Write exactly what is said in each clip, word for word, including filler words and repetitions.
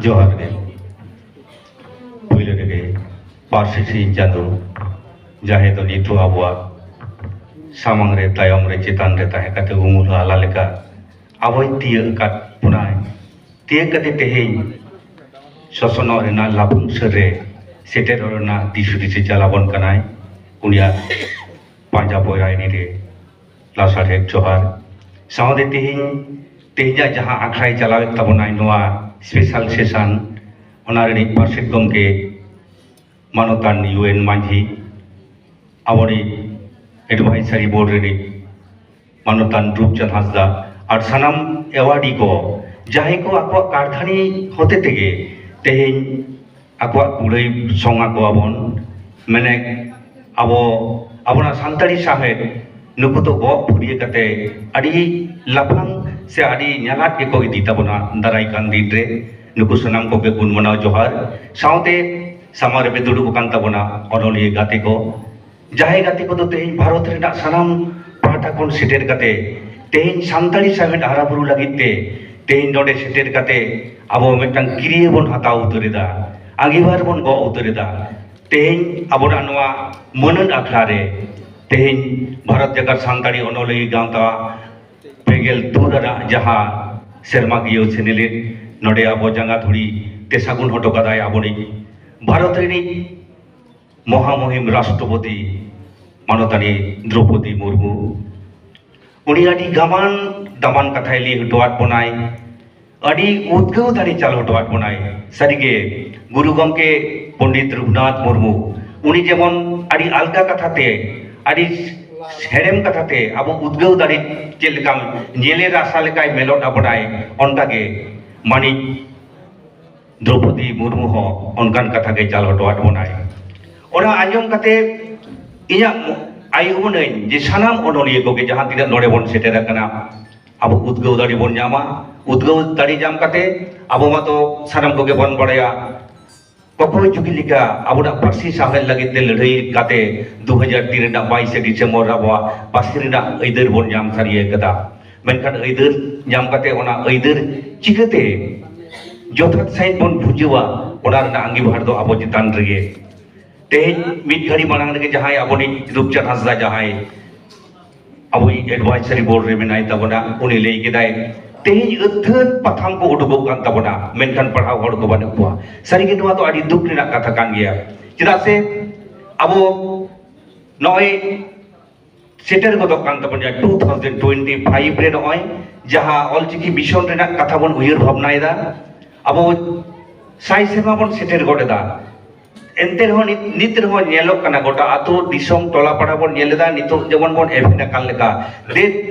ᱡᱚᱦᱟᱨ ᱜᱮ᱾ ᱯᱩᱭᱞᱩ ᱨᱮᱜᱮ ᱯᱟᱹᱨᱥᱤ ᱥᱤᱧ ᱪᱟᱸᱫᱚ, ᱡᱟᱦᱟᱸᱭ ᱫᱚ ᱱᱤᱛ ᱦᱚᱸ ᱟᱵᱚᱣᱟᱜ ᱥᱟᱢᱟᱝ ᱨᱮ, ᱛᱟᱭᱚᱢ ᱨᱮ, ᱪᱮᱛᱟᱱ ᱨᱮ ᱛᱟᱦᱮᱸ ᱠᱟᱛᱮ ᱩᱢᱩᱞ ᱟᱞᱟ ᱞᱮᱠᱟ ᱟᱵᱚᱭ ᱛᱤᱭᱟᱹᱜ ᱟᱠᱟᱫ ᱵᱚᱱᱟᱭ᱾ ᱛᱤᱭᱟᱹᱜ ᱠᱟᱛᱮ ᱛᱮᱦᱮᱧ ᱥᱚᱥᱚᱱᱚᱜ ᱨᱮᱱᱟᱜ ᱞᱟᱯᱷᱟᱝ ᱥᱟᱹᱨ ᱨᱮ ᱥᱮᱴᱮᱨᱚᱜ ᱨᱮᱱᱟᱜ ᱫᱤᱥ ᱦᱩᱫᱤᱥ ᱮ ᱪᱟᱞ ᱟᱵᱚᱱ ᱠᱟᱱᱟᱭ᱾ ᱩᱱᱤᱭᱟᱜ ᱯᱟᱸᱡᱟ ᱯᱚᱭᱨᱟᱭᱱᱤ ᱨᱮ ᱞᱟᱥᱟᱲᱦᱮᱫ ᱡᱚᱦᱟᱨ᱾ ᱥᱟᱶᱛᱮ ᱛᱮᱦᱮᱧ, ᱛᱮᱦᱮᱧᱟᱜ ᱡᱟᱦᱟᱸ ᱟᱠᱷᱲᱟᱭ ᱪᱟᱞᱟᱣᱮᱫ ᱛᱟᱵᱚᱱᱟᱭ, ᱱᱚᱣᱟ ᱥᱯᱮᱥᱟᱞ ᱥᱮᱥᱚᱱ, ᱚᱱᱟ ᱨᱤᱱᱤᱡ ᱯᱟᱨᱥᱮᱛ ᱜᱚᱢᱠᱮ ᱢᱟᱱᱚᱛᱟᱱ ᱭᱩ ᱮᱱ ᱢᱟᱹᱡᱷᱤ, ᱟᱵᱚᱨᱤᱡ ᱮᱰᱵᱷᱟᱭᱥᱟᱨᱤ ᱵᱳᱨᱰ ᱨᱤᱱᱤᱡ ᱢᱟᱱᱚᱛᱟᱱ ᱨᱩᱯᱪᱟᱸᱫᱽ ᱦᱟᱸᱥᱫᱟ ᱟᱨ ᱥᱟᱱᱟᱢ ᱮᱣᱟᱨᱰᱤ ᱠᱚ, ᱡᱟᱦᱟᱸᱭ ᱠᱚ ᱟᱠᱚᱣᱟᱜ ᱠᱟᱨᱫᱷᱟᱹᱱᱤ ᱦᱚᱛᱮ ᱛᱮᱜᱮ ᱛᱮᱦᱮᱧ ᱟᱠᱚᱣᱟᱜ ᱠᱩᱲᱟᱹᱭ ᱥᱚᱝ ᱟᱠᱚᱣᱟ ᱵᱚᱱ᱾ ᱢᱮᱱᱮᱫ ᱟᱵᱚ, ᱟᱵᱚᱱᱟᱜ ᱥᱟᱱᱛᱟᱲᱤ ᱥᱟᱶᱦᱮᱫ ᱱᱩᱠᱩ ᱫᱚ ᱜᱚᱜ ᱯᱷᱩᱨᱭᱟᱹ ᱠᱟᱛᱮ ᱟᱹᱰᱤ ᱞᱟᱯᱷᱟᱝ ᱥᱮ ᱟᱹᱰᱤ ᱧᱟᱞᱟᱫ ᱜᱮᱠᱚ ᱤᱫᱤ ᱛᱟᱵᱚᱱᱟ ᱫᱟᱨᱟᱭ ᱠᱟᱱ ᱫᱤᱱ ᱨᱮ᱾ ᱱᱩᱠᱩ ᱥᱟᱱᱟᱢ ᱠᱚᱜᱮ ᱜᱩᱱ ᱢᱟᱱᱟᱣ ᱡᱚᱦᱟᱨ᱾ ᱥᱟᱶᱛᱮ ᱥᱟᱢᱟᱝ ᱨᱮᱯᱮ ᱫᱩᱲᱩᱵ ᱟᱠᱟᱱ ᱛᱟᱵᱚᱱᱟ ᱚᱱᱚᱞᱤᱭᱟᱹ ᱜᱟᱛᱮ ᱠᱚ, ᱡᱟᱦᱟᱸᱭ ᱜᱟᱛᱮ ᱠᱚᱫᱚ ᱛᱮᱦᱮᱧ ᱵᱷᱟᱨᱚᱛ ᱨᱮᱱᱟᱜ ᱥᱟᱱᱟᱢ ᱯᱟᱦᱴᱟ ᱠᱷᱚᱱ ᱥᱮᱴᱮᱨ ᱠᱟᱛᱮ ᱛᱮᱦᱮᱧ ᱥᱟᱱᱛᱟᱲᱤ ᱥᱟᱶᱦᱮᱫ ᱦᱟᱨᱟ ᱵᱩᱨᱩ ᱞᱟᱹᱜᱤᱫ ᱛᱮ ᱛᱮᱦᱮᱧ ᱱᱚᱰᱮ ᱥᱮᱴᱮᱨ ᱠᱟᱛᱮ ᱟᱵᱚ ᱢᱤᱫᱴᱟᱝ ᱠᱤᱨᱭᱟᱹ ᱵᱚᱱ ᱦᱟᱛᱟᱣ ᱩᱛᱟᱹᱨ ᱮᱫᱟ, ᱟᱸᱜᱤᱵᱷᱟᱨ ᱵᱚᱱ ᱜᱚᱜ ᱩᱛᱟᱹᱨ ᱮᱫᱟ᱾ ᱛᱮᱦᱮᱧ ᱟᱵᱚᱱᱟᱜ ᱱᱚᱣᱟ ᱢᱟᱹᱱᱟᱱ ᱟᱠᱷᱲᱟ ᱨᱮ ᱛᱮᱦᱮᱧ ᱵᱷᱟᱨᱚᱛ ᱡᱟᱠᱟᱛ ᱥᱟᱱᱛᱟᱲᱤ ᱚᱱᱚᱞᱤᱭᱟᱹ ᱜᱟᱶᱛᱟ ᱯᱮᱜᱮᱞ ᱛᱩᱨ ᱟᱱᱟᱜ ᱡᱟᱦᱟᱸ ᱥᱮᱨᱢᱟᱠᱤᱭᱟᱹ ᱥᱮᱱᱮᱞᱮᱫ ᱱᱚᱰᱮ ᱟᱵᱚ ᱡᱟᱸᱜᱟ ᱫᱷᱩᱲᱤ ᱛᱮ ᱥᱟᱹᱜᱩᱱ ᱦᱚᱴᱚ ᱠᱟᱫᱟᱭ ᱟᱵᱚᱱᱤᱡ ᱵᱷᱟᱨᱚᱛ ᱨᱤᱱᱤᱡ ᱢᱚᱦᱟᱢᱩᱦᱤᱢ ᱨᱟᱥᱴᱨᱚᱯᱚᱛᱤ ᱢᱟᱱᱚᱛᱟᱱᱤ ᱫᱨᱚᱣᱯᱚᱫᱤ ᱢᱩᱨᱢᱩ᱾ ᱩᱱᱤ ᱟᱹᱰᱤ ᱜᱟᱢᱟᱱ ᱫᱟᱢᱟᱱ ᱠᱟᱛᱷᱟᱭ ᱞᱟᱹᱭ ᱦᱚᱴᱚᱣᱟᱫ ᱵᱚᱱᱟᱭ, ᱟᱹᱰᱤ ᱩᱫᱽᱜᱟᱹᱣ ᱫᱟᱲᱮ ᱪᱟᱞ ᱦᱚᱴᱚᱣᱟᱫ ᱵᱚᱱᱟᱭ᱾ ᱥᱟᱹᱨᱤᱜᱮ ᱜᱩᱨᱩ ᱜᱚᱢᱠᱮ ᱯᱚᱱᱰᱤᱛ ᱨᱚᱜᱷᱩᱱᱟᱛᱷ ᱢᱩᱨᱢᱩ, ᱩᱱᱤ ᱡᱮᱢᱚᱱ ᱟᱹᱰᱤ ᱟᱞᱜᱟ ᱠᱟᱛᱷᱟᱛᱮ, ᱟᱹᱰᱤ ᱦᱮᱲᱮᱢ ᱠᱟᱛᱷᱟᱛᱮ ᱟᱵᱚ ᱩᱫᱽᱜᱟᱹᱣ ᱫᱟᱲᱮ ᱪᱮᱫ ᱞᱮᱠᱟ ᱧᱮᱞᱮ ᱨᱟᱥᱟ ᱞᱮᱠᱟᱭ ᱢᱮᱞᱚᱰ ᱟᱵᱚᱱᱟᱭ, ᱚᱱᱠᱟᱜᱮ ᱢᱟᱹᱱᱤᱡ ᱫᱨᱚᱣᱯᱚᱫᱤ ᱢᱩᱨᱢᱩ ᱦᱚᱸ ᱚᱱᱠᱟᱱ ᱠᱟᱛᱷᱟ ᱜᱮ ᱪᱟᱞ ᱦᱚᱴᱚᱣᱟᱫ ᱵᱚᱱᱟᱭ᱾ ᱚᱱᱟ ᱟᱸᱡᱚᱢ ᱠᱟᱛᱮ ᱤᱧᱟᱹᱜ ᱟᱭ ᱩᱢᱟᱹᱱᱟᱹᱧ ᱡᱮ ᱥᱟᱱᱟᱢ ᱚᱱᱚᱞᱤᱭᱟᱹ ᱠᱚᱜᱮ ᱡᱟᱦᱟᱸ ᱛᱤᱱᱟᱹᱜ ᱱᱚᱰᱮ ᱵᱚᱱ ᱥᱮᱴᱮᱨ ᱟᱠᱟᱱᱟ, ᱟᱵᱚ ᱩᱫᱽᱜᱟᱹᱣ ᱫᱟᱲᱮ ᱵᱚᱱ ᱧᱟᱢᱟ᱾ ᱩᱫᱽᱜᱟᱹᱣ ᱫᱟᱲᱮ ᱧᱟᱢ ᱠᱟᱛᱮ ᱟᱵᱚ ᱢᱟᱛᱚ ᱥᱟᱱᱟᱢ ᱠᱚᱜᱮ ᱵᱚᱱ ᱵᱟᱲᱟᱭᱟ, ᱚᱠᱚᱭ ᱡᱩᱜᱤ ᱞᱮᱠᱟ ᱟᱵᱚᱱᱟᱜ ᱯᱟᱹᱨᱥᱤ ᱥᱟᱶᱦᱮᱫ ᱞᱟᱹᱜᱤᱫ ᱛᱮ ᱞᱟᱹᱲᱦᱟᱹᱭ ᱠᱟᱛᱮ ᱫᱩ ᱦᱟᱡᱟᱨ ᱛᱤᱱ ᱨᱮᱱᱟᱜ ᱵᱟᱭᱤᱥᱮ ᱰᱤᱥᱮᱢᱵᱚᱨ ᱨᱮ ᱟᱵᱚᱣᱟᱜ ᱯᱟᱹᱨᱥᱤ ᱨᱮᱱᱟᱜ ᱟᱹᱭᱫᱟᱹᱨ ᱵᱚᱱ ᱧᱟᱢ ᱥᱟᱹᱨᱤ ᱟᱠᱟᱫᱟ᱾ ᱢᱮᱱᱠᱷᱟᱱ ᱟᱹᱭᱫᱟᱹᱨ ᱧᱟᱢ ᱠᱟᱛᱮ ᱚᱱᱟ ᱟᱹᱭᱫᱟᱹᱨ ᱪᱤᱠᱟᱹᱛᱮ ᱡᱚᱛᱷᱟᱛ ᱥᱟᱺᱦᱤᱡ ᱵᱚᱱ ᱵᱩᱡᱷᱟᱹᱣᱟ, ᱚᱱᱟ ᱨᱮᱱᱟᱜ ᱟᱸᱜᱤᱵᱷᱟᱨ ᱫᱚ ᱟᱵᱚ ᱪᱮᱛᱟᱱ ᱨᱮᱜᱮ᱾ ᱛᱮᱦᱮᱧ ᱢᱤᱫ ᱜᱷᱟᱹᱲᱤ ᱢᱟᱲᱟᱝ ᱨᱮᱜᱮ ᱡᱟᱦᱟᱸᱭ ᱟᱵᱚᱱᱤᱡ ᱨᱩᱯᱪᱟᱸᱫᱽ ᱦᱟᱸᱥᱫᱟ, ᱡᱟᱦᱟᱸᱭ ᱟᱵᱚᱭᱤᱡ advisory board ᱨᱮ ᱢᱮᱱᱟᱭ ᱛᱟᱵᱚᱱᱟ, ᱩᱱᱤ ᱞᱟᱹᱭ ᱠᱮᱫᱟᱭ, "ᱛᱮᱦᱮᱧ ᱟᱹᱛᱷᱟᱹᱱ ᱯᱟᱛᱷᱟᱢ ᱠᱚ ᱩᱰᱩᱠᱚᱜ ᱠᱟᱱ ᱛᱟᱵᱚᱱᱟ, ᱢᱮᱱᱠᱷᱟᱱ ᱯᱟᱲᱦᱟᱣ ᱦᱚᱲ ᱠᱚ ᱵᱟᱹᱱᱩᱜ ᱠᱚᱣᱟ᱾" ᱥᱟᱹᱨᱤᱜᱮ ᱱᱚᱣᱟ ᱫᱚ ᱟᱹᱰᱤ ᱫᱩᱠ ᱨᱮᱱᱟᱜ ᱠᱟᱛᱷᱟ ᱠᱟᱱ ᱜᱮᱭᱟ᱾ ᱪᱮᱫᱟᱜ ᱥᱮ ᱟᱵᱚ ᱱᱚᱜᱼᱚᱭ ᱥᱮᱴᱮᱨ ᱜᱚᱫᱚᱜ ᱠᱟᱱ ᱛᱟᱵᱚᱱᱟ two thousand twenty five ᱨᱮ, ᱱᱚᱜᱼᱚᱭ ᱡᱟᱦᱟᱸ ᱚᱞᱪᱤᱠᱤ mission ᱨᱮᱱᱟᱜ ᱠᱟᱛᱷᱟ ᱵᱚᱱ ᱩᱭᱦᱟᱹᱨ ᱵᱷᱟᱵᱽᱱᱟᱭᱮᱫᱟ᱾ ᱟᱵᱚ ᱥᱟᱭ ᱥᱮᱨᱢᱟ ᱵᱚᱱ ᱥᱮᱴᱮᱨ ᱜᱚᱫ ᱮᱫᱟ᱾ ᱮᱱᱛᱮ ᱨᱮᱦᱚᱸ ᱱᱤᱛ, ᱱᱤᱛ ᱨᱮᱦᱚᱸ ᱧᱮᱞᱚᱜ ᱠᱟᱱᱟ, ᱜᱚᱴᱟ ᱟᱹᱛᱩ ᱫᱤᱥᱚᱢ ᱴᱚᱞᱟ ᱯᱟᱲᱟ ᱵᱚᱱ ᱧᱮᱞ ᱮᱫᱟ, ᱱᱤᱛᱚᱜ ᱡᱮᱢᱚᱱ ᱵᱚᱱ ᱮᱵᱷᱮᱱ ᱟᱠᱟᱱ ᱞᱮᱠᱟ᱾ ᱫᱮ,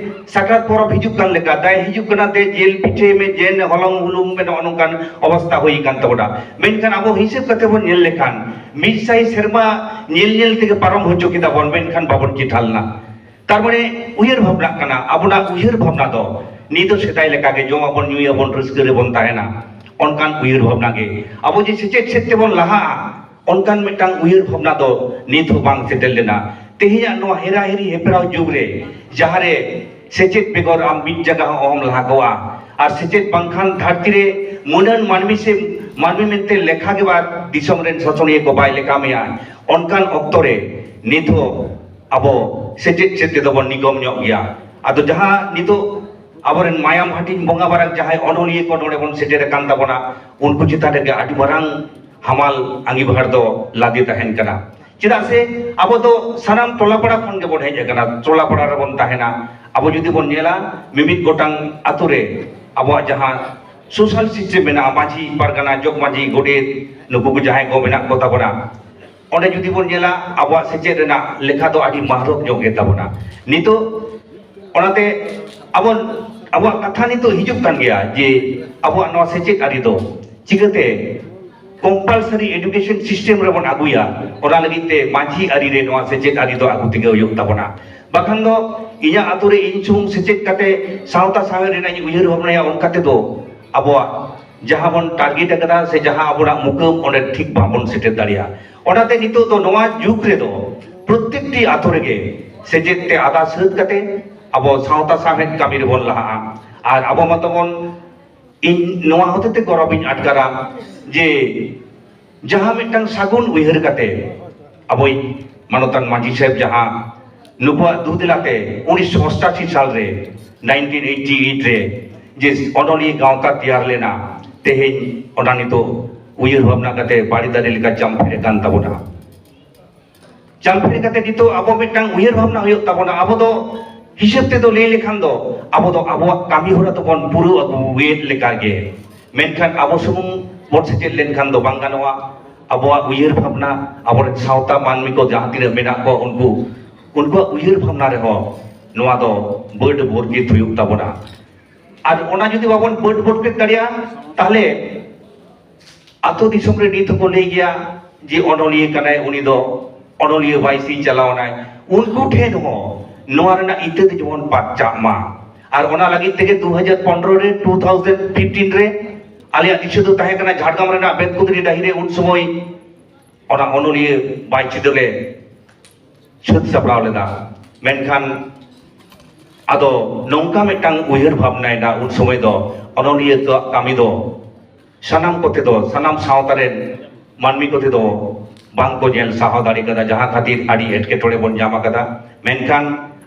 ᱥᱟᱠᱨᱟᱛ ᱯᱚᱨᱚᱵᱽ ᱦᱤᱡᱩᱜ ᱠᱟᱱ ᱞᱮᱠᱟ, ᱫᱟᱭ ᱦᱤᱡᱩᱜ ᱠᱟᱱᱟ, ᱫᱮ ᱡᱤᱞ ᱯᱤᱴᱷᱟᱹᱭ ᱢᱮ, ᱡᱮ ᱦᱚᱞᱚᱝ ᱦᱩᱞᱩᱝ ᱢᱮ, ᱱᱚᱜᱼᱚ ᱱᱚᱝᱠᱟᱱ ᱚᱵᱚᱥᱛᱟ ᱦᱩᱭ ᱟᱠᱟᱱ ᱛᱟᱵᱚᱱᱟ᱾ ᱢᱮᱱᱠᱷᱟᱱ ᱟᱵᱚ ᱦᱤᱥᱟᱹᱵ ᱠᱟᱛᱮ ᱵᱚᱱ ᱧᱮᱞ ᱞᱮᱠᱷᱟᱱ, ᱢᱤᱫ ᱥᱟᱭ ᱥᱮᱨᱢᱟ ᱧᱮᱞ ᱧᱮᱞ ᱛᱮᱜᱮ ᱯᱟᱨᱚᱢ ᱦᱚᱪᱚ ᱠᱮᱫᱟ ᱵᱚᱱ, ᱢᱮᱱᱠᱷᱟᱱ ᱵᱟᱵᱚᱱ ᱪᱮᱴᱷᱟ ᱞᱮᱱᱟ᱾ ᱛᱟᱨ ᱢᱟᱱᱮ ᱩᱭᱦᱟᱹᱨ ᱵᱷᱟᱵᱽᱱᱟᱜ ᱠᱟᱱᱟ, ᱟᱵᱚᱱᱟᱜ ᱩᱭᱦᱟᱹᱨ ᱵᱷᱟᱵᱽᱱᱟ ᱫᱚ ᱱᱤᱛ ᱫᱚ ᱥᱮᱫᱟᱭ ᱞᱮᱠᱟᱜᱮ ᱡᱚᱢᱟᱵᱚᱱ, ᱧᱩᱭᱟᱵᱚᱱ, ᱨᱟᱹᱥᱠᱟᱹ ᱨᱮᱵᱚᱱ ᱛᱟᱦᱮᱱᱟ, ᱚᱱᱠᱟᱱ ᱩᱭᱦᱟᱹᱨ ᱵᱷᱟᱵᱽᱱᱟ ᱜᱮ᱾ ᱟᱵᱚ ᱡᱮ ᱥᱮᱪᱮᱫ ᱥᱮᱫ ᱛᱮᱵᱚᱱ ᱞᱟᱦᱟᱜᱼᱟ, ᱚᱱᱠᱟᱱ ᱢᱤᱫᱴᱟᱝ ᱩᱭᱦᱟᱹᱨ ᱵᱷᱟᱵᱽᱱᱟ ᱫᱚ ᱱᱤᱛ ᱦᱚᱸ ᱵᱟᱝ ᱥᱮᱴᱮᱨ ᱞᱮᱱᱟ᱾ ᱛᱮᱦᱮᱧᱟᱜ ᱱᱚᱣᱟ ᱦᱮᱨᱟᱦᱮᱨᱤ ᱦᱮᱯᱨᱟᱣ ᱡᱩᱜᱽ ᱨᱮ, ᱡᱟᱦᱟᱸᱨᱮ ᱥᱮᱪᱮᱫ ᱵᱮᱜᱚᱨ ᱟᱢ ᱢᱤᱫ ᱡᱟᱭᱜᱟ ᱦᱚᱸ ᱚᱦᱚᱢ ᱞᱟᱦᱟ ᱠᱚᱜᱼᱟ, ᱟᱨ ᱥᱮᱪᱮᱫ ᱵᱟᱝᱠᱷᱟᱱ ᱫᱷᱟᱹᱨᱛᱤ ᱨᱮ ᱢᱟᱹᱱᱟᱱ ᱢᱟᱹᱱᱢᱤ ᱥᱮ ᱢᱟᱹᱱᱢᱤ ᱢᱮᱱᱛᱮ ᱞᱮᱠᱷᱟ ᱜᱮ ᱵᱟᱭ, ᱫᱤᱥᱚᱢ ᱨᱮᱱ ᱥᱟᱥᱚᱱᱤᱭᱟᱹ ᱠᱚ ᱵᱟᱭ ᱞᱮᱠᱷᱟ ᱢᱮᱭᱟ᱾ ᱚᱱᱠᱟᱱ ᱚᱠᱛᱚ ᱨᱮ ᱱᱤᱛ ᱦᱚᱸ ᱟᱵᱚ ᱥᱮᱪᱮᱫ ᱥᱮᱫ ᱛᱮᱫᱚ ᱵᱚᱱ ᱱᱤᱜᱚᱢ ᱧᱚᱜ ᱜᱮᱭᱟ᱾ ᱟᱫᱚ ᱡᱟᱦᱟᱸ ᱱᱤᱛᱚᱜ ᱟᱵᱚᱨᱮᱱ ᱢᱟᱭᱟᱢ ᱦᱟᱹᱴᱤᱧ ᱵᱚᱸᱜᱟ ᱵᱟᱨᱟᱠ ᱡᱟᱦᱟᱸᱭ ᱚᱱᱚᱞᱤᱭᱟᱹ ᱠᱚ ᱱᱚᱰᱮ ᱵᱚᱱ ᱥᱮᱴᱮᱨ ᱟᱠᱟᱱ ᱛᱟᱵᱚᱱᱟ, ᱩᱱᱠᱩ ᱪᱮᱛᱟᱱ ᱨᱮᱜᱮ ᱟᱹᱰᱤ ᱢᱟᱨᱟᱝ ᱦᱟᱢᱟᱞ ᱟᱸᱜᱤᱵᱷᱟᱨ ᱫᱚ ᱞᱟᱫᱮ ᱛᱟᱦᱮᱱ ᱠᱟᱱᱟ᱾ ᱪᱮᱫᱟᱜ ᱥᱮ ᱟᱵᱚ ᱫᱚ ᱥᱟᱱᱟᱢ ᱴᱚᱞᱟ ᱯᱟᱲᱟ ᱠᱷᱚᱱ ᱜᱮᱵᱚᱱ ᱦᱮᱡ ᱟᱠᱟᱱᱟ, ᱴᱚᱞᱟ ᱯᱟᱲᱟ ᱨᱮᱵᱚᱱ ᱛᱟᱦᱮᱱᱟ᱾ ᱟᱵᱚ ᱡᱩᱫᱤ ᱵᱚᱱ ᱧᱮᱞᱟ, ᱢᱤᱢᱤᱫ ᱜᱚᱴᱟᱝ ᱟᱛᱳ ᱨᱮ ᱟᱵᱚᱣᱟᱜ ᱡᱟᱦᱟᱸ social system ᱢᱮᱱᱟᱜᱼᱟ, ᱢᱟᱹᱡᱷᱤ ᱯᱟᱨᱜᱟᱱᱟ, ᱡᱚᱜᱽ ᱢᱟᱹᱡᱷᱤ, ᱜᱚᱰᱮᱛ, ᱱᱩᱠᱩ ᱠᱚ ᱡᱟᱦᱟᱸᱭ ᱠᱚ ᱢᱮᱱᱟᱜ ᱠᱚ ᱛᱟᱵᱚᱱᱟ, ᱚᱸᱰᱮ ᱡᱩᱫᱤ ᱵᱚᱱ ᱧᱮᱞᱟ, ᱟᱵᱚᱣᱟᱜ ᱥᱮᱪᱮᱫ ᱨᱮᱱᱟᱜ ᱞᱮᱠᱷᱟ ᱫᱚ ᱟᱹᱰᱤ ᱢᱟᱨᱚᱠ ᱧᱚᱜ ᱜᱮ ᱛᱟᱵᱚᱱᱟ᱾ ᱱᱤᱛᱚᱜ ᱚᱱᱟᱛᱮ ᱟᱵᱚ, ᱟᱵᱚᱣᱟᱜ ᱠᱟᱛᱷᱟ ᱱᱤᱛᱚᱜ ᱦᱤᱡᱩᱜ ᱠᱟᱱ ᱜᱮᱭᱟ ᱡᱮ ᱟᱵᱚᱣᱟᱜ ᱱᱚᱣᱟ ᱥᱮᱪᱮᱫ ᱟᱹᱨᱤ ᱫᱚ ᱪᱤᱠᱟᱹᱛᱮ compulsory education system ᱨᱮᱵᱚᱱ ᱟᱹᱜᱩᱭᱟ, ᱚᱱᱟ ᱞᱟᱹᱜᱤᱫ ᱛᱮ ᱢᱟᱹᱡᱷᱤ ᱟᱹᱨᱤ ᱨᱮ ᱱᱚᱣᱟ ᱥᱮᱪᱮᱫ ᱟᱹᱨᱤ ᱫᱚ ᱟᱹᱜᱩ ᱛᱮᱜᱮ ᱦᱩᱭᱩᱜ ᱛᱟᱵᱚᱱᱟ᱾ ᱵᱟᱠᱷᱟᱱ ᱫᱚ ᱤᱧᱟᱹᱜ ᱟᱛᱳ ᱨᱮ ᱤᱧ ᱥᱩᱢᱩᱝ ᱥᱮᱪᱮᱫ ᱠᱟᱛᱮ ᱥᱟᱶᱛᱟ ᱥᱟᱶᱦᱮᱫ ᱨᱮᱱᱟᱜ ᱤᱧ ᱩᱭᱦᱟᱹᱨ ᱵᱷᱟᱵᱽᱱᱟᱭᱟ, ᱚᱱᱠᱟ ᱛᱮᱫᱚ ᱟᱵᱚᱣᱟᱜ ᱡᱟᱦᱟᱸ ᱵᱚᱱ target ᱟᱠᱟᱫᱟ ᱥᱮ ᱡᱟᱦᱟᱸ ᱟᱵᱚᱱᱟᱜ ᱢᱩᱠᱟᱹᱢ, ᱚᱸᱰᱮ ᱴᱷᱤᱠ ᱵᱟᱵᱚᱱ ᱥᱮᱴᱮᱨ ᱫᱟᱲᱮᱭᱟᱜᱼᱟ᱾ ᱚᱱᱟᱛᱮ ᱱᱤᱛᱚᱜ ᱫᱚ ᱱᱚᱣᱟ ᱡᱩᱜᱽ ᱨᱮᱫᱚ ᱯᱨᱚᱛᱮᱠᱴᱤ ᱟᱛᱳ ᱨᱮᱜᱮ ᱥᱮᱪᱮᱫ ᱛᱮ ᱟᱫᱟ ᱥᱟᱹᱛ ᱠᱟᱛᱮ ᱟᱵᱚ ᱥᱟᱶᱛᱟ ᱥᱟᱶᱦᱮᱫ ᱠᱟᱹᱢᱤ ᱨᱮᱵᱚᱱ ᱞᱟᱦᱟᱜᱼᱟ᱾ ᱟᱨ ᱟᱵᱚ ᱢᱟᱛᱚ ᱵᱚᱱ ᱤᱧ ᱱᱚᱣᱟ ᱦᱚᱛᱮᱛᱮ ᱜᱚᱨᱚᱵᱤᱧ ᱟᱴᱠᱟᱨᱟ ᱡᱮ ᱡᱟᱦᱟᱸ ᱢᱤᱫᱴᱟᱝ ᱥᱟᱹᱜᱩᱱ ᱩᱭᱦᱟᱹᱨ ᱠᱟᱛᱮ ᱟᱵᱚᱭᱤᱡ ᱢᱟᱱᱚᱛᱟᱱ ᱢᱟᱹᱡᱷᱤ ᱥᱟᱦᱮᱵᱽ ᱡᱟᱦᱟᱸ ᱱᱩᱠᱩᱣᱟᱜ ᱫᱩ ᱫᱮᱞᱟᱛᱮ ᱩᱱᱤᱥᱥᱚ ᱚᱥᱴᱟᱥᱤ ᱥᱟᱞ ᱨᱮ, ᱱᱟᱭᱤᱱᱴᱤᱱ ᱮᱭᱤᱴᱤ ᱮᱭᱤᱴ ᱨᱮ, ᱡᱮ ᱚᱱᱚᱞᱤᱭᱟᱹ ᱜᱟᱶᱛᱟ ᱛᱮᱭᱟᱨ ᱞᱮᱱᱟ, ᱛᱮᱦᱮᱧ ᱚᱱᱟ ᱱᱤᱛᱚᱜ ᱩᱭᱦᱟᱹᱨ ᱵᱷᱟᱵᱽᱱᱟ ᱠᱟᱛᱮ ᱵᱟᱲᱮ ᱫᱟᱨᱮ ᱞᱮᱠᱟ ᱪᱟᱢᱯᱷᱮᱲ ᱟᱠᱟᱱ ᱛᱟᱵᱚᱱᱟ᱾ ᱪᱟᱢᱯᱷᱮᱲ ᱠᱟᱛᱮ ᱱᱤᱛᱚᱜ ᱟᱵᱚ ᱢᱤᱫᱴᱟᱝ ᱩᱭᱦᱟᱹᱨ ᱵᱷᱟᱵᱽᱱᱟ ᱦᱩᱭᱩᱜ ᱛᱟᱵᱚᱱᱟ᱾ ᱟᱵᱚ ᱫᱚ ᱦᱤᱥᱟᱹᱵ ᱛᱮᱫᱚ ᱞᱟᱹᱭ ᱞᱮᱠᱷᱟᱱ ᱫᱚ ᱟᱵᱚ ᱫᱚ ᱟᱵᱚᱣᱟᱜ ᱠᱟᱹᱢᱤ ᱦᱚᱨᱟ ᱫᱚᱵᱚᱱ ᱯᱩᱨᱟᱹᱣ ᱟᱹᱜᱩᱭᱮᱫ ᱞᱮᱠᱟᱜᱮ, ᱢᱮᱱᱠᱷᱟᱱ ᱟᱵᱚ ᱥᱩᱢᱩᱝ ᱵᱚᱱ ᱥᱮᱪᱮᱫ ᱞᱮᱱᱠᱷᱟᱱ ᱫᱚ ᱵᱟᱝ ᱜᱟᱱᱚᱜᱼᱟ᱾ ᱟᱵᱚᱣᱟᱜ ᱩᱭᱦᱟᱹᱨ ᱵᱷᱟᱵᱽᱱᱟ, ᱟᱵᱚᱨᱮᱱ ᱥᱟᱶᱛᱟ ᱢᱟᱹᱱᱢᱤ ᱠᱚ ᱡᱟᱦᱟᱸ ᱛᱤᱱᱟᱹᱜ ᱢᱮᱱᱟᱜ ᱠᱚᱣᱟ, ᱩᱱᱠᱩ ᱩᱱᱠᱩᱣᱟᱜ ᱩᱭᱦᱟᱹᱨ ᱵᱷᱟᱵᱽᱱᱟ ᱨᱮᱦᱚᱸ ᱱᱚᱣᱟ ᱫᱚ ᱵᱟᱹᱰ ᱵᱚᱨᱜᱤᱛ ᱦᱩᱭᱩᱜ ᱛᱟᱵᱚᱱᱟ᱾ ᱟᱨ ᱚᱱᱟ ᱡᱩᱫᱤ ᱵᱟᱵᱚᱱ ᱵᱟᱹᱰ ᱵᱚᱨᱜᱤᱛ ᱫᱟᱲᱮᱭᱟᱜᱼᱟ, ᱛᱟᱦᱚᱞᱮ ᱟᱛᱳ ᱫᱤᱥᱚᱢ ᱨᱮ ᱱᱤᱛ ᱦᱚᱸᱠᱚ ᱞᱟᱹᱭ ᱜᱮᱭᱟ ᱡᱮ ᱚᱱᱚᱞᱤᱭᱟᱹ ᱠᱟᱱᱟᱭ ᱩᱱᱤ ᱫᱚ, ᱚᱱᱚᱞᱤᱭᱟᱹ ᱵᱟᱭ ᱥᱤᱧ ᱪᱟᱞᱟᱣ ᱮᱱᱟᱭ᱾ ᱩᱱᱠᱩ ᱴᱷᱮᱱ ᱦᱚᱸ ᱱᱚᱣᱟ ᱨᱮᱱᱟᱜ ᱤᱛᱟᱹ ᱫᱚ ᱡᱮᱢᱚᱱ ᱯᱟᱨᱪᱟᱜ ᱢᱟ᱾ ᱟᱨ ᱚᱱᱟ ᱞᱟᱹᱜᱤᱫ ᱛᱮᱜᱮ ᱫᱩ ᱦᱟᱡᱟᱨ ᱯᱚᱱᱨᱚ ᱨᱮ, ᱴᱩ ᱛᱷᱟᱣᱡᱮᱱᱰ ᱯᱷᱤᱯᱴᱤᱱ ᱨᱮ ᱟᱞᱮᱭᱟᱜ ᱫᱤᱥᱟᱹ ᱫᱚ ᱛᱟᱦᱮᱸ ᱠᱟᱱᱟ ᱡᱷᱟᱲᱜᱨᱟᱢ ᱨᱮᱱᱟᱜ ᱵᱮᱛᱠᱩᱫᱽᱨᱤ ᱰᱟᱹᱦᱤ ᱨᱮ ᱩᱱ ᱥᱚᱢᱚᱭ ᱚᱱᱟ ᱚᱱᱚᱞᱤᱭᱟᱹ ᱵᱟᱭ ᱪᱤᱛᱟᱹᱨ ᱞᱮ ᱥᱟᱹᱛ ᱥᱟᱯᱲᱟᱣ ᱞᱮᱫᱟ᱾ ᱢᱮᱱᱠᱷᱟᱱ ᱟᱫᱚ ᱱᱚᱝᱠᱟ ᱢᱤᱫᱴᱟᱝ ᱩᱭᱦᱟᱹᱨ ᱵᱷᱟᱵᱽᱱᱟᱭᱮᱱᱟ ᱩᱱ ᱥᱚᱢᱚᱭ ᱫᱚ, ᱚᱱᱚᱞᱤᱭᱟᱹ ᱠᱚᱣᱟᱜ ᱠᱟᱹᱢᱤ ᱫᱚ ᱥᱟᱱᱟᱢ ᱠᱚᱛᱮ ᱫᱚ, ᱥᱟᱱᱟᱢ ᱥᱟᱶᱛᱟ ᱨᱮᱱ ᱢᱟᱹᱱᱢᱤ ᱠᱚᱛᱮ ᱫᱚ ᱵᱟᱝ ᱠᱚ ᱧᱮᱞ ᱥᱟᱦᱟᱣ ᱫᱟᱲᱮ ᱠᱟᱫᱟ, ᱡᱟᱦᱟᱸ ᱠᱷᱟᱹᱛᱤᱨ ᱟᱹᱰᱤ ᱮᱴᱠᱮᱴᱚᱬᱮ ᱵᱚᱱ ᱧᱟᱢ ᱟᱠᱟᱫᱟ᱾ ᱢᱮᱱᱠᱷᱟᱱ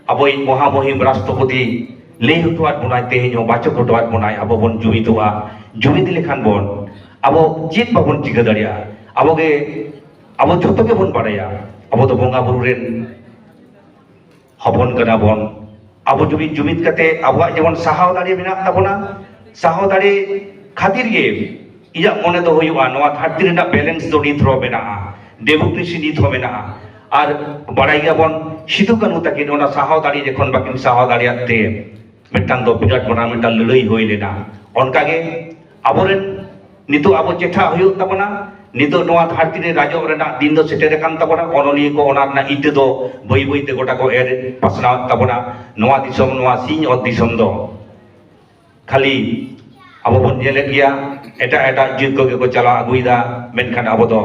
ᱟᱵᱚᱭᱤᱡ ᱢᱚᱦᱟᱢᱚᱦᱤᱢ ᱨᱟᱥᱴᱨᱚᱯᱚᱛᱤ ᱞᱟᱹᱭ ᱦᱚᱴᱚᱣᱟᱫ ᱵᱚᱱᱟᱭ, ᱛᱮᱦᱮᱧ ᱦᱚᱸ ᱵᱟᱪᱚᱠ ᱦᱚᱴᱚᱣᱟᱫ ᱵᱚᱱᱟᱭ, ᱟᱵᱚ ᱵᱚᱱ ᱡᱩᱢᱤᱫᱚᱜᱼᱟ᱾ ᱡᱩᱢᱤᱫ ᱞᱮᱠᱷᱟᱱ ᱵᱚᱱ, ᱟᱵᱚ ᱪᱮᱫ ᱵᱟᱵᱚᱱ ᱪᱤᱠᱟᱹ ᱫᱟᱲᱮᱭᱟᱜᱼᱟ? ᱟᱵᱚᱜᱮ, ᱟᱵᱚ ᱡᱷᱚᱛᱚ ᱜᱮᱵᱚᱱ ᱵᱟᱲᱟᱭᱟ, ᱟᱵᱚ ᱫᱚ ᱵᱚᱸᱜᱟ ᱵᱩᱨᱩ ᱨᱮᱱ ᱦᱚᱯᱚᱱ ᱠᱟᱱᱟ ᱵᱚᱱ᱾ ᱟᱵᱚ ᱡᱩᱢᱤᱫ, ᱡᱩᱢᱤᱫ ᱠᱟᱛᱮ ᱟᱵᱚᱣᱟᱜ ᱡᱮᱢᱚᱱ ᱥᱟᱦᱟᱣ ᱫᱟᱲᱮ ᱢᱮᱱᱟᱜ ᱛᱟᱵᱚᱱᱟ, ᱥᱟᱦᱟᱣ ᱫᱟᱲᱮ ᱠᱷᱟᱹᱛᱤᱨ ᱜᱮ ᱤᱧᱟᱹᱜ ᱢᱚᱱᱮ ᱫᱚ ᱦᱩᱭᱩᱜᱼᱟ, ᱱᱚᱣᱟ ᱫᱷᱟᱹᱨᱛᱤ ᱨᱮᱱᱟᱜ ᱵᱮᱞᱮᱱᱥ ᱫᱚ ᱱᱤᱛ ᱨᱮᱦᱚᱸ ᱢᱮᱱᱟᱜᱼᱟ, ᱰᱮᱢᱳᱠᱨᱮᱥᱤ ᱱᱤᱛ ᱦᱚᱸ ᱢᱮᱱᱟᱜᱼᱟ᱾ ᱟᱨ ᱵᱟᱲᱟᱭ ᱜᱮᱭᱟᱵᱚᱱ, ᱥᱤᱫᱩ ᱠᱟᱹᱱᱦᱩ ᱛᱟᱹᱠᱤᱱ ᱚᱱᱟ ᱥᱟᱦᱟᱣ ᱫᱟᱲᱮ ᱡᱚᱠᱷᱚᱱ ᱵᱟᱹᱠᱤᱱ ᱥᱟᱦᱟᱣ ᱫᱟᱲᱮᱭᱟᱜ ᱛᱮ ᱢᱤᱫᱴᱟᱝ ᱫᱚ ᱵᱤᱨᱟᱴ ᱢᱟᱨᱟᱝ ᱢᱤᱫᱴᱟᱝ ᱞᱟᱹᱲᱦᱟᱹᱭ ᱦᱩᱭ ᱞᱮᱱᱟ᱾ ᱚᱱᱠᱟᱜᱮ ᱟᱵᱚᱨᱮᱱ ᱱᱤᱛᱚᱜ ᱟᱵᱚ ᱪᱮᱴᱷᱟ ᱦᱩᱭᱩᱜ ᱛᱟᱵᱚᱱᱟ᱾ ᱱᱤᱛᱚᱜ ᱱᱚᱣᱟ ᱫᱷᱟᱹᱨᱛᱤ ᱨᱮ ᱨᱟᱡᱚᱜ ᱨᱮᱱᱟᱜ ᱫᱤᱱ ᱫᱚ ᱥᱮᱴᱮᱨ ᱟᱠᱟᱱ ᱛᱟᱵᱚᱱᱟ᱾ ᱚᱱᱚᱞᱤᱭᱟᱹ ᱠᱚ ᱚᱱᱟ ᱨᱮᱱᱟᱜ ᱤᱛᱟᱹ ᱫᱚ ᱵᱟᱹᱭ ᱵᱟᱹᱭ ᱛᱮ ᱜᱚᱴᱟ ᱠᱚ ᱮᱨ ᱯᱟᱥᱱᱟᱣᱮᱫ ᱛᱟᱵᱚᱱᱟ᱾ ᱱᱚᱣᱟ ᱫᱤᱥᱚᱢ, ᱱᱚᱣᱟ ᱥᱤᱧ ᱚᱛ ᱫᱤᱥᱚᱢ ᱫᱚ ᱠᱷᱟᱹᱞᱤ ᱟᱵᱚ ᱵᱚᱱ ᱧᱮᱞᱮᱫ ᱜᱮᱭᱟ, ᱮᱴᱟᱜ ᱮᱴᱟᱜ ᱡᱟᱹᱛ ᱠᱚᱜᱮ ᱠᱚ ᱪᱟᱞᱟᱣ ᱟᱹᱜᱩᱭᱮᱫᱟ, ᱢᱮᱱᱠᱷᱟᱱ ᱟᱵᱚ ᱫᱚ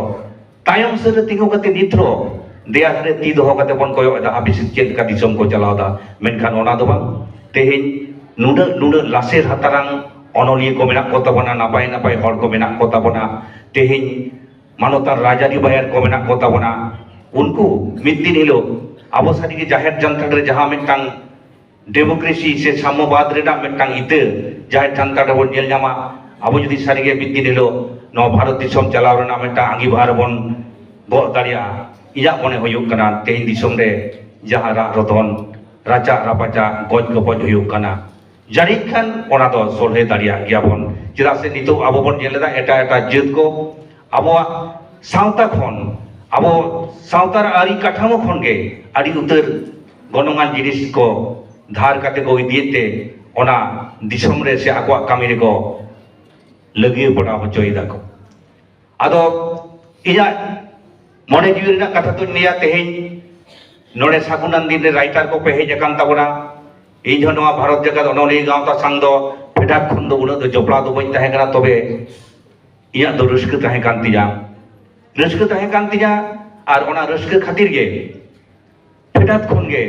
ᱛᱟᱭᱚᱢ ᱥᱮᱫ ᱨᱮ ᱛᱤᱸᱜᱩ ᱠᱟᱛᱮ ᱱᱤᱛ ᱦᱚᱸ ᱫᱮᱭᱟ ᱫᱷᱟᱨᱮ ᱛᱤ ᱫᱚᱦᱚ ᱠᱟᱛᱮ ᱵᱚᱱ ᱠᱚᱭᱚᱜ ᱮᱫᱟ, ᱦᱟᱯᱮ ᱥᱮ ᱪᱮᱫ ᱞᱮᱠᱟ ᱫᱤᱥᱚᱢ ᱠᱚ ᱪᱟᱞᱟᱣ ᱮᱫᱟ᱾ ᱢᱮᱱᱠᱷᱟᱱ ᱚᱱᱟ ᱫᱚ ᱵᱟᱝ, ᱛᱮᱦᱮᱧ ᱱᱩᱱᱟᱹᱜ, ᱱᱩᱱᱟᱹᱜ ᱞᱟᱥᱮᱨ ᱦᱟᱛᱟᱨᱟᱝ ᱚᱱᱚᱞᱤᱭᱟᱹ ᱠᱚ ᱢᱮᱱᱟᱜ ᱠᱚ ᱛᱟᱵᱚᱱᱟ, ᱱᱟᱯᱟᱭ ᱱᱟᱯᱟᱭ ᱦᱚᱲ ᱠᱚ ᱢᱮᱱᱟᱜ ᱠᱚ ᱛᱟᱵᱚᱱᱟ, ᱛᱮᱦᱮᱧ ᱢᱟᱱᱚᱛᱟᱱ ᱨᱟᱡᱽᱟᱹᱨᱤ ᱵᱟᱭᱟᱨ ᱠᱚ ᱢᱮᱱᱟᱜ ᱠᱚ ᱛᱟᱵᱚᱱᱟ, ᱩᱱᱠᱩ ᱢᱤᱫ ᱫᱤᱱ ᱦᱤᱞᱳᱜ ᱟᱵᱚ ᱥᱟᱹᱨᱤᱜᱮ ᱡᱟᱦᱮᱨ ᱡᱟᱱᱛᱷᱟᱲ ᱨᱮ ᱡᱟᱦᱟᱸ ᱢᱤᱫᱴᱟᱝ ᱰᱮᱢᱳᱠᱨᱮᱥᱤ ᱥᱮ ᱥᱟᱢᱢᱚᱵᱟᱫ ᱨᱮᱱᱟᱜ ᱢᱤᱫᱴᱟᱝ ᱤᱛᱟᱹ ᱡᱟᱦᱮᱨ ᱡᱟᱱᱛᱷᱟᱲ ᱨᱮᱵᱚᱱ ᱧᱮᱞ ᱧᱟᱢᱟ, ᱟᱵᱚ ᱡᱩᱫᱤ ᱥᱟᱹᱨᱤᱜᱮ ᱢᱤᱫ ᱫᱤᱱ ᱦᱤᱞᱳᱜ ᱱᱚᱣᱟ ᱵᱷᱟᱨᱚᱛ ᱫᱤᱥᱚᱢ ᱪᱟᱞᱟᱣ ᱨᱮᱱᱟᱜ ᱢᱤᱫᱴᱟᱝ ᱟᱸᱜᱤᱵᱷᱟᱨ ᱵᱚᱱ ᱜᱚᱜ ᱫᱟᱲᱮᱭᱟᱜᱼᱟ, ᱤᱧᱟᱹᱜ ᱢᱚᱱᱮ ᱦᱩᱭᱩᱜ ᱠᱟᱱᱟ ᱛᱮᱦᱮᱧ ᱫᱤᱥᱚᱢ ᱨᱮ ᱡᱟᱦᱟᱸ ᱨᱟᱜ ᱨᱚᱫᱚᱱ, ᱨᱟᱪᱟᱜ ᱨᱟᱯᱟᱪᱟᱜ, ᱜᱚᱡ ᱜᱚᱯᱚᱡ ᱦᱩᱭᱩᱜ ᱠᱟᱱᱟ, ᱡᱟᱹᱱᱤᱡ ᱠᱷᱟᱱ ᱚᱱᱟ ᱫᱚ ᱥᱚᱞᱦᱮ ᱫᱟᱲᱮᱭᱟᱜ ᱜᱮᱭᱟ ᱵᱚᱱ᱾ ᱪᱮᱫᱟᱜ ᱥᱮ ᱱᱤᱛᱚᱜ ᱟᱵᱚ ᱵᱚᱱ ᱧᱮᱞ ᱮᱫᱟ ᱮᱴᱟᱜ ᱮᱴᱟᱜ ᱡᱟᱹᱛ ᱠᱚ ᱟᱵᱚᱣᱟᱜ ᱥᱟᱶᱛᱟ ᱠᱷᱚᱱ, ᱟᱵᱚ ᱥᱟᱶᱛᱟ ᱟᱹᱨᱤ ᱠᱟᱴᱷᱟᱢᱳ ᱠᱷᱚᱱ ᱜᱮ ᱟᱹᱰᱤ ᱩᱛᱟᱹᱨ ᱜᱚᱱᱚᱝᱟᱱ ᱡᱤᱱᱤᱥ ᱠᱚ ᱫᱷᱟᱨ ᱠᱟᱛᱮ ᱠᱚ ᱤᱫᱤᱭᱮᱫ ᱛᱮ ᱚᱱᱟ ᱫᱤᱥᱚᱢ ᱨᱮ ᱥᱮ ᱟᱠᱚᱣᱟᱜ ᱠᱟᱹᱢᱤ ᱨᱮᱠᱚ ᱞᱟᱹᱜᱤᱭᱟᱹ ᱵᱟᱲᱟ ᱦᱚᱪᱚᱭ ᱫᱟᱠᱚ᱾ ᱟᱫᱚ ᱤᱧᱟᱹᱜ ᱢᱚᱱᱮ ᱡᱤᱣᱤ ᱨᱮᱱᱟᱜ ᱠᱟᱛᱷᱟ ᱫᱚᱧ ᱞᱟᱹᱭᱟ, ᱛᱮᱦᱮᱧ ᱱᱚᱰᱮ ᱥᱟᱹᱜᱩᱱᱟᱱ ᱫᱤᱱ ᱨᱮ ᱨᱟᱭᱴᱟᱨ ᱠᱚᱯᱮ ᱦᱮᱡ ᱟᱠᱟᱱ ᱛᱟᱵᱚᱱᱟ᱾ ᱤᱧ ᱦᱚᱸ ᱱᱚᱣᱟ ᱵᱷᱟᱨᱚᱛ ᱡᱟᱠᱟᱛ ᱚᱱᱚᱞᱤᱭᱟᱹ ᱜᱟᱶᱛᱟ ᱥᱟᱝ ᱫᱚ ᱯᱷᱮᱰᱟᱛ ᱠᱷᱚᱱ ᱫᱚ ᱩᱱᱟᱹᱜ ᱫᱚ ᱡᱚᱯᱲᱟᱣ ᱫᱚ ᱵᱟᱹᱧ ᱛᱟᱦᱮᱸ ᱠᱟᱱᱟ, ᱛᱚᱵᱮ ᱤᱧᱟᱹᱜ ᱫᱚ ᱨᱟᱹᱥᱠᱟᱹ ᱛᱟᱦᱮᱸ ᱠᱟᱱ ᱛᱤᱧᱟ, ᱨᱟᱹᱥᱠᱟᱹ ᱛᱟᱦᱮᱸ ᱠᱟᱱ ᱛᱤᱧᱟ᱾ ᱟᱨ ᱚᱱᱟ ᱨᱟᱹᱥᱠᱟᱹ ᱠᱷᱟᱹᱛᱤᱨ ᱜᱮ ᱯᱷᱮᱰᱟᱛ ᱠᱷᱚᱱ ᱜᱮ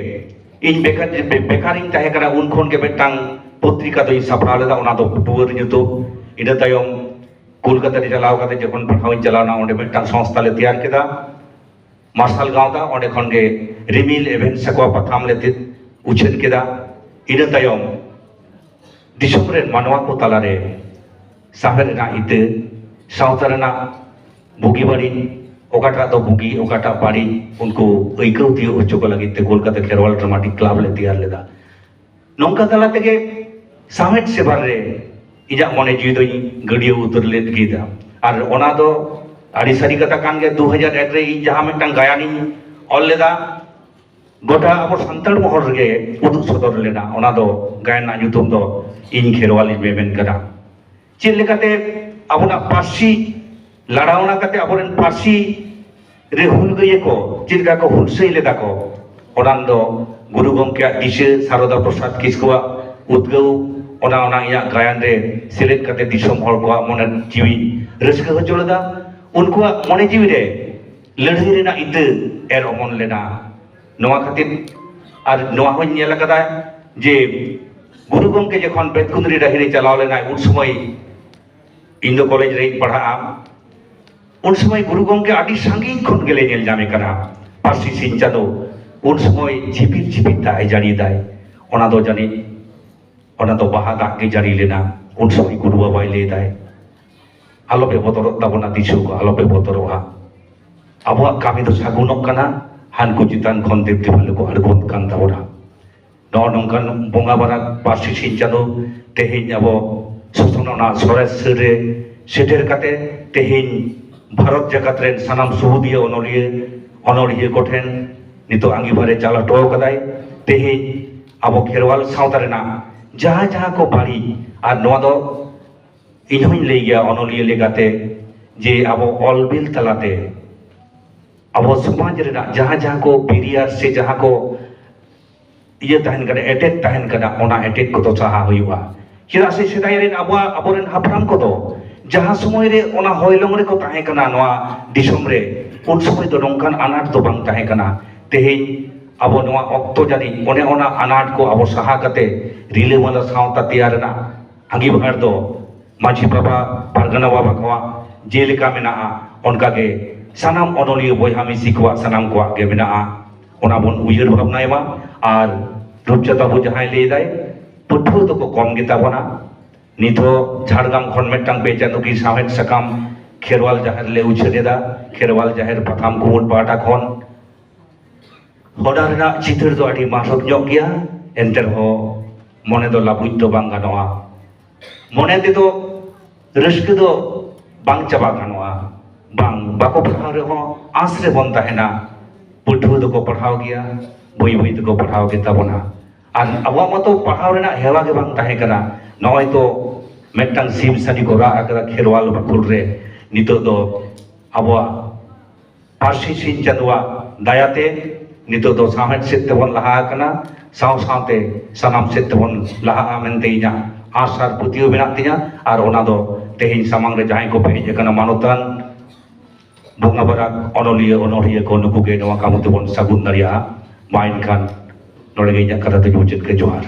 ᱤᱧ ᱵᱮᱠᱟᱨ, ᱵᱮ-, ᱵᱮᱠᱟᱨᱤᱧ ᱛᱟᱦᱮᱸ ᱠᱟᱱᱟ, ᱩᱱ ᱠᱷᱚᱱ ᱜᱮ ᱢᱤᱫᱴᱟᱝ ᱯᱚᱛᱨᱤᱠᱟ ᱫᱚᱧ ᱥᱟᱯᱲᱟᱣ ᱞᱮᱫᱟ, ᱚᱱᱟ ᱫᱚ ᱫᱩᱣᱟᱹᱨ ᱧᱩᱛᱩᱢ᱾ ᱤᱱᱟᱹ ᱛᱟᱭᱚᱢ ᱠᱳᱞᱠᱟᱛᱟ ᱨᱮ ᱪᱟᱞᱟᱣ ᱠᱟᱛᱮ ᱡᱚᱠᱷᱚᱱ ᱯᱟᱲᱦᱟᱣ ᱤᱧ ᱪᱟᱞᱟᱣ ᱮᱱᱟ, ᱚᱸᱰᱮ ᱢᱤᱫᱴᱟᱝ ᱥᱚᱝᱥᱛᱷᱟ ᱞᱮ ᱛᱮᱭᱟᱨ ᱠᱮᱫᱟ, ᱢᱟᱨᱥᱟᱞ ᱜᱟᱶᱛᱟ᱾ ᱚᱸᱰᱮ ᱠᱷᱚᱱ ᱜᱮ ᱨᱤᱢᱤᱞ ᱮᱵᱷᱮᱱ ᱥᱟᱠᱣᱟ ᱯᱟᱛᱷᱟᱢ ᱞᱮ ᱛᱮ-, ᱩᱪᱷᱟᱹᱱ ᱠᱮᱫᱟ᱾ ᱤᱱᱟᱹ ᱛᱟᱭᱚᱢ ᱫᱤᱥᱚᱢ ᱨᱮᱱ ᱢᱟᱱᱣᱟ ᱠᱚ ᱛᱟᱞᱟᱨᱮ ᱥᱟᱶᱦᱮᱫ ᱨᱮᱱᱟᱜ ᱤᱛᱟᱹ, ᱥᱟᱶᱛᱟ ᱨᱮᱱᱟᱜ ᱵᱩᱜᱤ ᱵᱟᱹᱲᱤᱡ, ᱚᱠᱟᱴᱟᱜ ᱫᱚ ᱵᱩᱜᱤ, ᱚᱠᱟᱴᱟᱜ ᱵᱟᱹᱲᱤᱡ, ᱩᱱᱠᱩ ᱟᱹᱭᱠᱟᱹᱣ ᱛᱤᱭᱳᱜ ᱦᱚᱪᱚ ᱠᱚ ᱞᱟᱹᱜᱤᱫ ᱛᱮ ᱠᱳᱞᱠᱟᱛᱟ ᱠᱷᱮᱨᱣᱟᱞ ᱰᱨᱟᱢᱟᱴᱤᱠ ᱠᱞᱟᱵᱽ ᱞᱮ ᱛᱮᱭᱟᱨ ᱞᱮᱫᱟ᱾ ᱱᱚᱝᱠᱟ ᱛᱟᱞᱟ ᱛᱮᱜᱮ ᱥᱟᱶᱦᱮᱫ ᱥᱮᱵᱟ ᱨᱮ ᱤᱧᱟᱹᱜ ᱢᱚᱱᱮ ᱡᱤᱣᱤ ᱫᱚᱧ ᱜᱟᱹᱰᱭᱟᱹᱣ ᱩᱛᱟᱹᱨ ᱞᱮᱫ ᱜᱮᱭᱟ᱾ ᱟᱨ ᱚᱱᱟ ᱫᱚ ᱟᱹᱰᱤ ᱥᱟᱹᱨᱤ ᱠᱟᱛᱷᱟ ᱠᱟᱱ ᱜᱮᱭᱟ, ᱫᱩ ᱦᱟᱡᱟᱨ ᱮᱠ ᱨᱮ ᱤᱧ ᱡᱟᱦᱟᱸ ᱢᱤᱫᱴᱟᱝ ᱜᱟᱭᱟᱱᱤᱧ ᱚᱞ ᱞᱮᱫᱟ, ᱜᱚᱴᱟ ᱟᱵᱚ ᱥᱟᱱᱛᱟᱲ ᱢᱚᱦᱚᱞ ᱨᱮᱜᱮ ᱩᱫᱩᱜ ᱥᱚᱫᱚᱨ ᱞᱮᱱᱟ᱾ ᱚᱱᱟ ᱫᱚ ᱜᱟᱭᱟᱱ ᱨᱮᱱᱟᱜ ᱧᱩᱛᱩᱢ ᱫᱚ ᱤᱧ ᱠᱷᱮᱨᱣᱟᱞᱤᱧ ᱢᱮᱢᱮᱱ ᱠᱟᱱᱟ᱾ ᱪᱮᱫ ᱞᱮᱠᱟᱛᱮ ᱟᱵᱚᱱᱟᱜ ᱯᱟᱹᱨᱥᱤ ᱞᱟᱲᱟᱣᱱᱟ ᱠᱟᱛᱮ ᱟᱵᱚᱨᱮᱱ ᱯᱟᱹᱨᱥᱤ ᱨᱮ ᱦᱩᱞᱜᱟᱹᱨᱤᱭᱟᱹ ᱠᱚ ᱪᱮᱫ ᱞᱮᱠᱟ ᱠᱚ ᱦᱩᱞᱥᱟᱹᱭ ᱞᱮᱫᱟ ᱠᱚ, ᱚᱱᱟ ᱫᱚ ᱜᱩᱨᱩ ᱜᱚᱢᱠᱮᱭᱟᱜ ᱫᱤᱥᱟᱹ, ᱥᱟᱨᱚᱫᱟ ᱯᱨᱚᱥᱟᱫᱽ ᱠᱤᱥᱠᱩᱣᱟᱜ ᱩᱫᱽᱜᱟᱹᱣ, ᱚᱱᱟ, ᱚᱱᱟ ᱤᱧᱟᱹᱜ ᱜᱟᱭᱟᱱ ᱨᱮ ᱥᱮᱞᱮᱫ ᱠᱟᱛᱮ ᱫᱤᱥᱚᱢ ᱦᱚᱲ ᱠᱚᱣᱟᱜ ᱢᱚᱱᱮ ᱡᱤᱣᱤ ᱨᱟᱹᱥᱠᱟᱹ ᱦᱚᱪᱚ ᱞᱮᱫᱟ᱾ ᱩᱱᱠᱩᱣᱟᱜ ᱢᱚᱱᱮ ᱡᱤᱣᱤ ᱨᱮ ᱞᱟᱹᱲᱦᱟᱹᱭ ᱨᱮᱱᱟᱜ ᱤᱛᱟᱹ ᱮᱨ ᱚᱢᱚᱱ ᱞᱮᱱᱟ᱾ ᱱᱚᱣᱟ ᱠᱷᱟᱹᱛᱤᱨ, ᱟᱨ ᱱᱚᱣᱟ ᱦᱚᱸᱧ ᱧᱮᱞ ᱟᱠᱟᱫᱟ ᱡᱮ ᱜᱩᱨᱩ ᱜᱚᱢᱠᱮ ᱡᱚᱠᱷᱚᱱ ᱵᱮᱛᱠᱩᱸᱫᱽᱨᱤ ᱰᱟᱹᱦᱤ ᱨᱮ ᱪᱟᱞᱟᱣ ᱞᱮᱱᱟᱭ, ᱩᱱ ᱥᱚᱢᱚᱭ ᱤᱧ ᱫᱚ ᱠᱚᱞᱮᱡᱽ ᱨᱮᱧ ᱯᱟᱲᱦᱟᱜᱼᱟ᱾ ᱩᱱ ᱥᱚᱢᱚᱭ ᱜᱩᱨᱩ ᱜᱚᱢᱠᱮ ᱟᱹᱰᱤ ᱥᱟᱺᱜᱤᱧ ᱠᱷᱚᱱ ᱜᱮᱞᱮ ᱧᱮᱞ ᱧᱟᱢᱮ ᱠᱟᱱᱟ᱾ ᱯᱟᱹᱨᱥᱤ ᱥᱤᱧ ᱪᱟᱸᱫᱚ ᱩᱱ ᱥᱚᱢᱚᱭ ᱡᱷᱤᱯᱤᱨ ᱡᱷᱤᱯᱤᱨ ᱫᱟᱜ ᱮ ᱡᱟᱹᱲᱤᱭᱮᱫᱟᱭ᱾ ᱚᱱᱟ ᱫᱚ ᱡᱟᱹᱱᱤᱡ, ᱚᱱᱟ ᱫᱚ ᱵᱟᱦᱟ ᱫᱟᱜ ᱜᱮ ᱡᱟᱹᱲᱤ ᱞᱮᱱᱟ᱾ ᱩᱱ ᱥᱚᱢᱚᱭ ᱜᱩᱨᱩ ᱵᱟᱵᱟᱭ ᱞᱟᱹᱭ ᱫᱟᱭ, "ᱟᱞᱚᱯᱮ ᱵᱚᱛᱚᱨᱚᱜ ᱛᱟᱵᱚᱱᱟ, ᱫᱤᱥᱩ ᱠᱚ, ᱟᱞᱚᱯᱮ ᱵᱚᱛᱚᱨᱚᱜᱼᱟ᱾ ᱟᱵᱚᱣᱟᱜ ᱠᱟᱹᱢᱤ ᱫᱚ ᱥᱟᱹᱜᱩᱱᱚᱜ ᱠᱟᱱᱟ, ᱦᱟᱱᱠᱩ ᱪᱮᱛᱟᱱ ᱠᱷᱚᱱ ᱫᱮᱵ ᱫᱮᱵᱟᱞᱚ ᱠᱚ ᱟᱬᱜᱚᱱ ᱠᱟᱱ ᱛᱟᱵᱚᱱᱟ᱾" ᱱᱚᱜᱼᱚ ᱱᱚᱝᱠᱟᱱ ᱵᱚᱸᱜᱟ ᱵᱟᱨᱟ ᱯᱟᱹᱨᱥᱤ ᱥᱤᱧ ᱪᱟᱸᱫᱚ ᱛᱮᱦᱮᱧ ᱟᱵᱚ ᱥᱚᱥᱱᱚᱜ ᱨᱮᱱᱟᱜ ᱥᱚᱨᱮᱥ ᱥᱟᱹᱨ ᱨᱮ ᱥᱮᱴᱮᱨ ᱠᱟᱛᱮ, ᱛᱮᱦᱮᱧ ᱵᱷᱟᱨᱚᱛ ᱡᱟᱠᱟᱛ ᱨᱮᱱ ᱥᱟᱱᱟᱢ ᱥᱩᱵᱩᱫᱤᱭᱟᱹ ᱚᱱᱚᱞᱤᱭᱟᱹ, ᱚᱱᱚᱲᱦᱤᱭᱟᱹ ᱠᱚᱴᱷᱮᱱ ᱱᱤᱛᱚᱜ ᱟᱸᱜᱤᱵᱷᱟᱨ ᱮ ᱪᱟᱞ ᱦᱚᱴᱚ ᱟᱠᱟᱫᱟᱭ᱾ ᱛᱮᱦᱮᱧ ᱟᱵᱚ ᱠᱷᱮᱨᱣᱟᱞ ᱥᱟᱶᱛᱟ ᱨᱮᱱᱟᱜ ᱡᱟᱦᱟᱸ ᱡᱟᱦᱟᱸ ᱠᱚ ᱵᱟᱹᱲᱤᱡ, ᱟᱨ ᱱᱚᱣᱟ ᱫᱚ ᱤᱧ ᱦᱚᱧ ᱞᱟᱹᱭ ᱜᱮᱭᱟ ᱚᱱᱚᱞᱤᱭᱟᱹ ᱞᱮᱠᱟᱛᱮ, ᱡᱮ ᱟᱵᱚ ᱚᱞ ᱵᱤᱞ ᱛᱟᱞᱟᱛᱮ ᱟᱵᱚ ᱥᱚᱢᱟᱡᱽ ᱨᱮᱱᱟᱜ ᱡᱟᱦᱟᱸ ᱡᱟᱦᱟᱸ ᱠᱚ ᱵᱮᱨᱤᱭᱟᱨ ᱥᱮ ᱡᱟᱦᱟᱸ ᱠᱚ ᱤᱭᱟᱹ ᱛᱟᱦᱮᱱ ᱠᱟᱱᱟ, ᱮᱴᱮᱫ ᱛᱟᱦᱮᱱ ᱠᱟᱱᱟ, ᱚᱱᱟ ᱮᱴᱮᱫ ᱠᱚᱫᱚ ᱥᱟᱦᱟ ᱦᱩᱭᱩᱜᱼᱟ᱾ ᱪᱮᱫᱟᱜ ᱥᱮ ᱥᱮᱫᱟᱭ ᱨᱮᱱ ᱟᱵᱚᱣᱟᱜ, ᱟᱵᱚᱨᱮᱱ ᱦᱟᱯᱲᱟᱢ ᱠᱚᱫᱚ ᱡᱟᱦᱟᱸ ᱥᱚᱢᱚᱭ ᱨᱮ ᱚᱱᱟ ᱦᱚᱭᱞᱚᱝ ᱨᱮᱠᱚ ᱛᱟᱦᱮᱸ ᱠᱟᱱᱟ ᱱᱚᱣᱟ ᱫᱤᱥᱚᱢ ᱨᱮ, ᱩᱱ ᱥᱚᱢᱚᱭ ᱫᱚ ᱱᱚᱝᱠᱟᱱ ᱟᱱᱟᱴ ᱫᱚ ᱵᱟᱝ ᱛᱟᱦᱮᱸ ᱠᱟᱱᱟ᱾ ᱛᱮᱦᱮᱧ ᱟᱵᱚ ᱱᱚᱣᱟ ᱚᱠᱛᱚ ᱡᱟᱹᱱᱤᱡ ᱚᱱᱮ ᱚᱱᱟ ᱟᱱᱟᱴ ᱠᱚ ᱟᱵᱚ ᱥᱟᱦᱟ ᱠᱟᱛᱮ ᱨᱤᱞᱟᱹᱢᱟᱞᱟ ᱥᱟᱶᱛᱟ ᱛᱮᱭᱟᱨ ᱨᱮᱱᱟᱜ ᱟᱸᱜᱤᱵᱷᱟᱨ ᱫᱚ ᱢᱟᱹᱡᱷᱤ ᱵᱟᱵᱟ, ᱯᱟᱨᱜᱟᱱᱟ ᱵᱟᱵᱟ ᱠᱚᱣᱟᱜ ᱡᱮᱞᱮᱠᱟ ᱢᱮᱱᱟᱜᱼᱟ, ᱚᱱᱠᱟᱜᱮ ᱥᱟᱱᱟᱢ ᱚᱱᱚᱞᱤᱭᱟᱹ ᱵᱚᱭᱦᱟ ᱢᱤᱥᱤ ᱠᱚᱣᱟᱜ, ᱥᱟᱱᱟᱢ ᱠᱚᱣᱟᱜ ᱜᱮ ᱢᱮᱱᱟᱜᱼᱟ᱾ ᱚᱱᱟ ᱵᱚᱱ ᱩᱭᱦᱟᱹᱨ ᱵᱷᱟᱵᱽᱱᱟᱭ ᱢᱟ᱾ ᱟᱨ ᱨᱩᱯᱪᱟᱸᱫᱽ ᱵᱟᱹᱵᱩ ᱡᱟᱦᱟᱸᱭ ᱞᱟᱹᱭ ᱫᱟᱭ, ᱯᱟᱹᱴᱷᱩᱣᱟᱹ ᱫᱚᱠᱚ ᱠᱚᱢ ᱜᱮᱛᱟ ᱵᱚᱱᱟ᱾ ᱱᱤᱛᱚᱜ ᱡᱷᱟᱲᱜᱨᱟᱢ ᱠᱷᱚᱱ ᱢᱤᱫᱴᱟᱝ ᱯᱮ ᱪᱟᱸᱫᱳᱠᱤ ᱥᱟᱶᱦᱮᱫ ᱥᱟᱠᱟᱢ ᱠᱷᱮᱨᱣᱟᱞ ᱡᱟᱦᱮᱨ ᱞᱮ ᱩᱪᱷᱟᱹᱱ ᱮᱫᱟ, ᱠᱷᱮᱨᱣᱟᱞ ᱡᱟᱦᱮᱨ ᱯᱟᱛᱷᱟᱢ ᱠᱩᱢᱩᱴ ᱯᱟᱦᱴᱟ ᱠᱷᱚᱱ᱾ ᱦᱚᱰᱟ ᱨᱮᱱᱟᱜ ᱪᱤᱛᱟᱹᱨ ᱫᱚ ᱟᱹᱰᱤ ᱢᱟᱨᱥᱚᱠ ᱧᱚᱜ ᱜᱮᱭᱟ, ᱮᱱᱛᱮ ᱨᱮᱦᱚᱸ ᱢᱚᱱᱮ ᱫᱚ ᱞᱟᱹᱵᱩᱡ ᱫᱚ ᱵᱟᱝ ᱜᱟᱱᱚᱜᱼᱟ᱾ ᱢᱚᱱᱮ ᱛᱮᱫᱚ ᱨᱟᱹᱥᱠᱟᱹ ᱫᱚ ᱵᱟᱝ ᱪᱟᱵᱟ ᱜᱟᱱᱚᱜᱼᱟ᱾ ᱵᱟᱝ, ᱵᱟᱠᱚ ᱯᱟᱲᱦᱟᱣ ᱨᱮᱦᱚᱸ ᱟᱸᱥ ᱨᱮᱵᱚᱱ ᱛᱟᱦᱮᱱᱟ᱾ ᱯᱟᱹᱴᱷᱩᱣᱟᱹ ᱫᱚᱠᱚ ᱯᱟᱲᱦᱟᱣ ᱜᱮᱭᱟ, ᱵᱟᱹᱭ ᱵᱟᱹᱭ ᱛᱮᱠᱚ ᱯᱟᱲᱦᱟᱣ ᱜᱮ ᱛᱟᱵᱚᱱᱟ᱾ ᱟᱨ ᱟᱵᱚᱣᱟᱜ ᱢᱟᱛᱚ ᱯᱟᱲᱦᱟᱣ ᱨᱮᱱᱟᱜ ᱦᱮᱣᱟ ᱜᱮ ᱵᱟᱝ ᱛᱟᱦᱮᱸ ᱠᱟᱱᱟ᱾ ᱱᱚᱜᱼᱚᱭ ᱛᱚ ᱢᱤᱫᱴᱟᱝ ᱥᱤᱢ ᱥᱟᱹᱰᱤ ᱠᱚ ᱨᱟᱜ ᱟᱠᱟᱫᱟ ᱠᱷᱮᱨᱣᱟᱞ ᱵᱟᱠᱷᱳᱞ ᱨᱮ᱾ ᱱᱤᱛᱚᱜ ᱫᱚ ᱟᱵᱚᱣᱟᱜ ᱯᱟᱹᱨᱥᱤ ᱥᱤᱧ ᱪᱟᱸᱫᱳᱣᱟᱜ ᱫᱟᱭᱟᱛᱮ ᱱᱤᱛᱚᱜ ᱫᱚ ᱥᱟᱶᱦᱮᱫ ᱥᱮᱫ ᱛᱮᱵᱚᱱ ᱞᱟᱦᱟ ᱟᱠᱟᱱᱟ, ᱥᱟᱶ ᱥᱟᱶᱛᱮ ᱥᱟᱱᱟᱢ ᱥᱮᱫ ᱛᱮᱵᱚᱱ ᱞᱟᱦᱟᱜᱼᱟ ᱢᱮᱱᱛᱮ ᱤᱧᱟᱹᱜ ᱟᱥ ᱟᱨ ᱯᱟᱹᱛᱭᱟᱹᱣ ᱢᱮᱱᱟᱜ ᱛᱤᱧᱟᱹ᱾ ᱟᱨ ᱚᱱᱟ ᱫᱚ ᱛᱮᱦᱮᱧ ᱥᱟᱢᱟᱝ ᱨᱮ ᱡᱟᱦᱟᱸᱭ ᱠᱚ ᱯᱮ ᱦᱮᱡ ᱟᱠᱟᱱᱟ, ᱢᱟᱱᱚᱛᱟᱱ ᱵᱚᱸᱜᱟ ᱵᱟᱨᱟ, ᱚᱱᱚᱞᱤᱭᱟᱹ, ᱚᱱᱚᱲᱦᱤᱭᱟᱹ ᱠᱚ, ᱱᱩᱠᱩ ᱜᱮ ᱱᱚᱣᱟ ᱠᱟᱹᱢᱤ ᱛᱮᱵᱚᱱ ᱥᱟᱹᱜᱩᱱ ᱫᱟᱲᱮᱭᱟᱜᱼᱟ᱾ ᱢᱟ ᱮᱱᱠᱷᱟᱱ ᱱᱚᱰᱮ ᱜᱮ ᱤᱧᱟᱹᱜ ᱠᱟᱛᱷᱟ ᱫᱚᱧ ᱢᱩᱪᱟᱹᱫ ᱠᱮᱫ᱾ ᱡᱚᱦᱟᱨ᱾